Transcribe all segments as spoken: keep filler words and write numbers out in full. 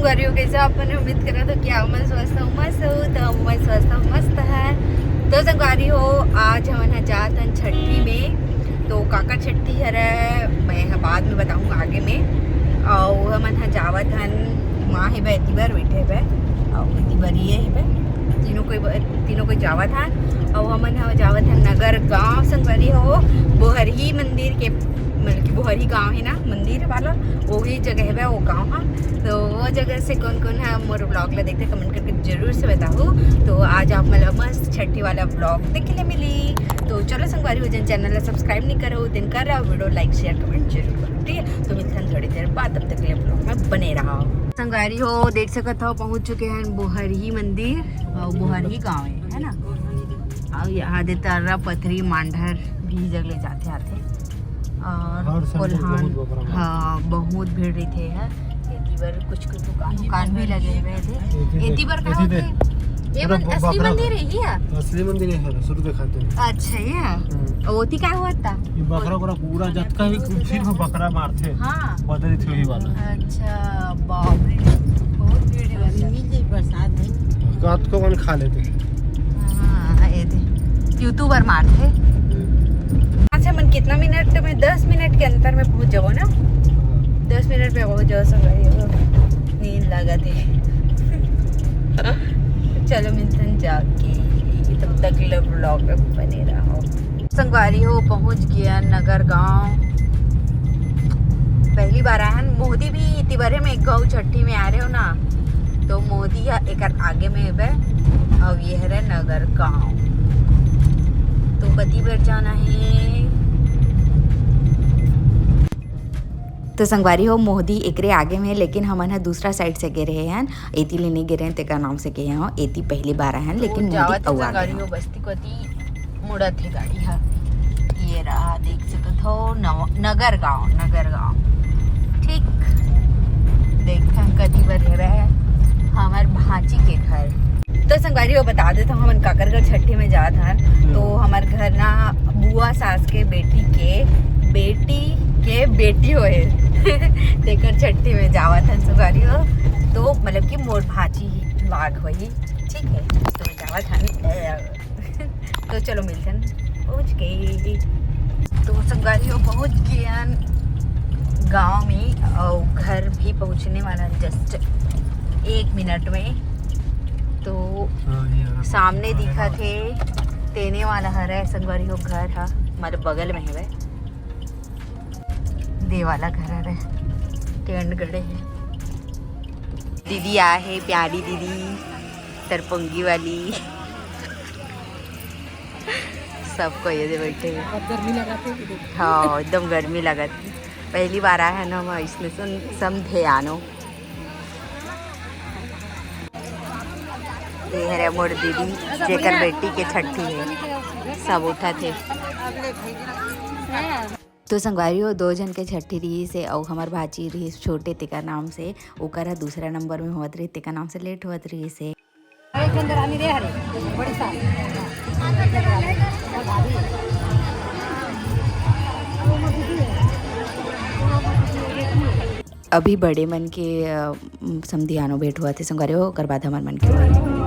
संगवारी हो, कइसे आप मन? उम्मीद करत हो कि आप मन स्वस्थ हो, मस्त हो। तो हम मन स्वस्थ हो, मस्त है। तो संगवारी हो, आज हमन ह जात हन छट्ठी में। तो काकर छट्ठी हरे, मैं ह बाद में बताऊँ आगे में। अउ हमन ह जावत हन, माँ हे बे एती बर, बैठे बे, अउ एती बर ये हे बे, तीनों कोई ब-, तीनों कोई जावत हन। अउ हमन ह जावत हन नगर गांव संगवारी हो, बोहरही मंदिर के, मतलब कि बोहरही गांव हे ना मंदिर वाला, वही जगह हे बे वो गांव ह। तो वो जगह से कौन कौन है मोर vlog ला देखते, comment करके जरूर से बताओ। तो आज आप मतलब मस्त छट्ठी वाला vlog देखे ले मिली। तो चलो संगवारी हो, जन channel ला subscribe नहीं करो, दिन कर रहा video like share comment जरूर करो, ठीक है? तो मिलते हैं थोड़ी देर बाद, तब तक के लिए vlog में बने रहो। संगवारी हो, देख सकत हो पहुंच चुके हैं बोहरही मंदिर और बोहरही गांव है, है ना? और यहाँ दे तर्रा पथरी मांडर भी जगह ले जाते आते। और हर Sunday कोल्हान, बहुत बकरा मारथे। हाँ, बहुत भीड़ रहिथे है। एती बर कुछ कुछ दुकान, दुकान भी लगे हुए थे। एती देख, एती बर का एती होथे? देख। ये पूरा मन-, असली बकरा मंदिर है ये? असली मंदिर है, शुरू दिखाते हैं। अच्छा, ये है? हम्म। और ओती का हुआ था? ये बकरा, बकरा पूरा जतका भी कुछ सिर्फ बकरा मारथे। हाँ। बदरी थी वही वाला। अच्छा, बाप रे, बहुत भीड़ है। मिल जाए प्रसाद है। रात को मन खा लेते हैं। हाँ, ये दे। YouTuber मारथे। अच्छा, मन कितना मिनट में, दस मिनट के अंतर में पहुंच जाओ ना। हाँ। दस मिनट में पहुंच जाओ संगवारी हो। नींद लागत है। चलो मिलते हैं जाके, तब तक ले vlog में बने रहो। संगवारी हो, पहुंच गया नगर गांव। पहली बार आए हैं। मोदी भी इतनी बारे में एक गांव छट्ठी में आ रहे हो ना, तो मोदी या एकर आगे में बे। अब ये हरे नगर गांव। तो कती बार जाना है? तो संगवारी हो, मोदी एकरे आगे में, लेकिन हमन ह दूसरा side से गे रहे हन, एती ले नहीं गे रहे हन, तेकर नाम से गे हन। एती पहली बार आए हन, तो लेकिन मोदी जावत हे अउ आगे संगवारी हन। हो, बस्ती कोती मुड़त हे गाड़ी ह। ये रहा, देख सकत हो, नव-, नगर गांव, नगर गांव। ठीक, देखथन कती बर हे रहे हमर भांची के घर। तो संगवारी हो, बता देत हूँ, हमन काकरगढ़ छट्ठी में जात हन। हम्म। तो हमर घर ना बुआ सास के बेटी के, बेटी के बेटी होए। तेकर छट्ठी में जावत हन संगवारी हो। तो मतलब कि मोर भांची ही लाग होही, ठीक है। तो जावत हन, ए, तो चलो मिलथन, पहुंच गए। तो संगवारी हो, पहुंच गए हन गांव में और घर भी पहुंचने वाला है just एक मिनट में। तो हाँ, ये रहा। सामने हाँ, दिखा हाँ। थे तेने वाला हरे संगवारी हो घर हा, मतलब बगल में हवे। दे वाला घर हरे, टेंट गड़े है। दीदी आ है, प्यारी दीदी, तरपंगी वाली। सबको ये दे बैठे हैं। बहुत गर्मी लगा थे कि देख। हाँ, एकदम गर्मी लगा थी। पहली बार आए हैं ना हम इसमें सुन समझे आनो। ये हरे मोर दीदी, जेकर बेटी के छट्ठी है, सब उठा थे। तो संगवारी हो, दो झन के छट्ठी रहिस हे, अउ हमर भांची रहिस छोटे, तेकर नाम से ओकर ह दूसरा नंबर में होवत रहिस, तेकर नाम से लेट होवत रहिस हे। एक झन दरानी रे हरे, बड़ी सास। अभी बड़े मन के, अ, समधियानो भेंट होवत हे संगवारी हो, ओकर बाद हमर मन के होही।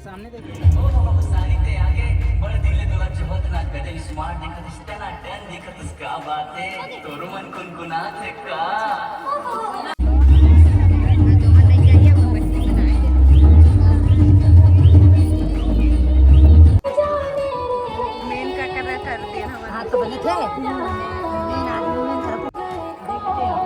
सामने देखिए। ओ, सारी ते आगे, बड़ दिल तोला जोहत ना कदे smart दिखत, इतना टन दिखत, का बात है? तोरो मन कुनकुनात है का? मेन का कर रहा था, तेल हमारा। हाँ, तो बने थे। मेन आदमी में सब देखते हैं।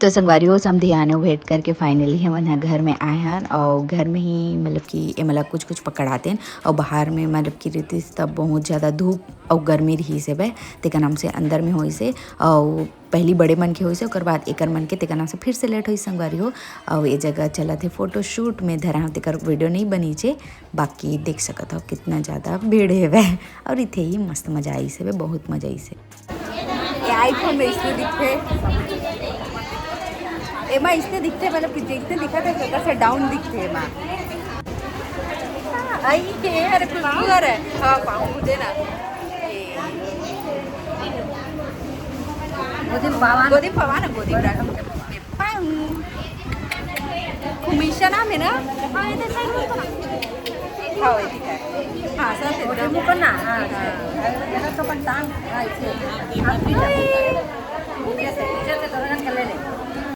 तो संगवारी हो, समधियाने भेंट करके finally हमन ह घर में आए हन, और घर में ही मतलब कि ए मला कुछ कुछ पकड़ातेन, और बाहर में मतलब कि रितिस तब बहुत ज़्यादा धूप और गर्मी रही से बे, तेकर नाम से अंदर में होइसे, और पहली बड़े मन के होइसे, ओकर बाद एकर मन के, तेकर नाम से फिर से लेट होइस संगवारी हो। और ये जगह चलत हे photoshoot में धरा, तेकर video नहीं बनीचे, बाकी देख सकत हो कितना ज़्यादा भीड़ हेवय, और इथे ही मस्त मजा आइस हेवय, बहुत मजा आइस हे। ये iPhone में इसने दिखते, एमा इसने दिखते, मतलब कि जितने दिखा था, छोटा सा down दिखते एमा। आई के, अरे कुछ और है, हाँ, पाऊँ मुझे ना। गोदी पावा ना, गोदी पावा ना, गोदी पावा। पाऊँ। खुमीशा नाम है ना? हाँ, ये तो सही बोल रहा। हाँ, वही ठीक है। हाँ, सर, एकदम। ऊपर ना, हाँ, हाँ। तो पण टांग, हाँ, इसे। आप भी जाओ।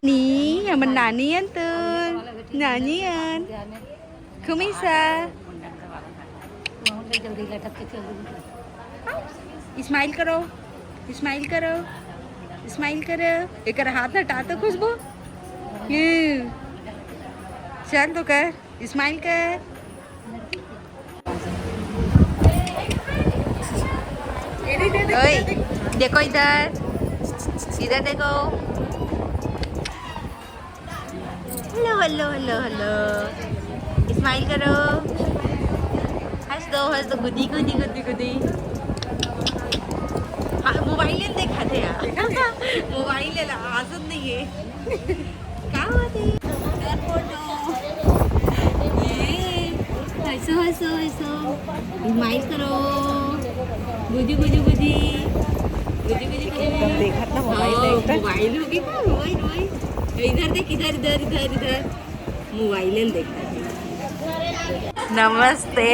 नी, हमर नानी अन तो, नानी अन। खुमीसा। Smile करो, smile करो, smile करो। एकर हाथ हटा तो खुशबू। हम्म। चल तो कर, smile कर। ओए, देखो इधर, इधर देखो। Hello, hello, hello, hello। Smile करो। हंस दो, हंस दो। गुदी, गुदी, गुदी, गुदी। हाँ, mobile में देखा थे यार। Mobile ले ला, आदत नहीं है। का बात है? ये, हंसो, हंसो, हंसो। Smile करो। गुदी, गुदी, गुदी। गुदी, गुदी, गुदी। एकदम देखत ना mobile हाँ, देखत। Mobile होगी का? रोई, रोई। इधर देख, इधर, इधर, इधर, इधर। Mobile में देखत। नमस्ते।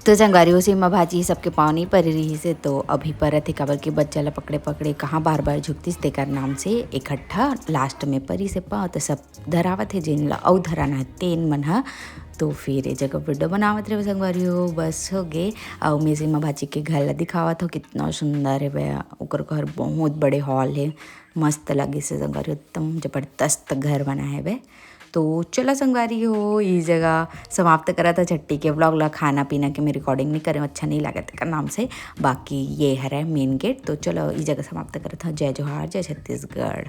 तो संगवारी हो, सीमा भाजी सबके पाँव नइ परे रिहिस हे, तो अभी परत हे, काबर के बच्चा ला पकड़े पकड़े कहाँ बार बार झुकतिस, तेकर नाम से इकट्ठा लास्ट में परिस हे पाँव, तो सब धरावत हे, जेन ला अउ धराना हे तेन मन ह। तो फिर ये जगह वीडियो बनावत रहे संगवारी हो, बस हो गे। अउ मैं सीमा भाजी के घर ला दिखावत हो, कितना सुंदर हे बे, ओकर घर बहुत बड़े हॉल हे, मस्त लगिस हे संगवारी हो, एकदम जबरदस्त घर बना हे बे। तो चलो संगवारी हो, ये जगह समाप्त करत हो छट्टी के व्लॉग ला। खाना पीना के मैं रिकॉर्डिंग नइ करे, अच्छा नइ लागत एकर नाम से, बाकी ये हरे मेन गेट। तो चलो ये जगह समाप्त करत हो। जय जोहार, जय छत्तीसगढ़।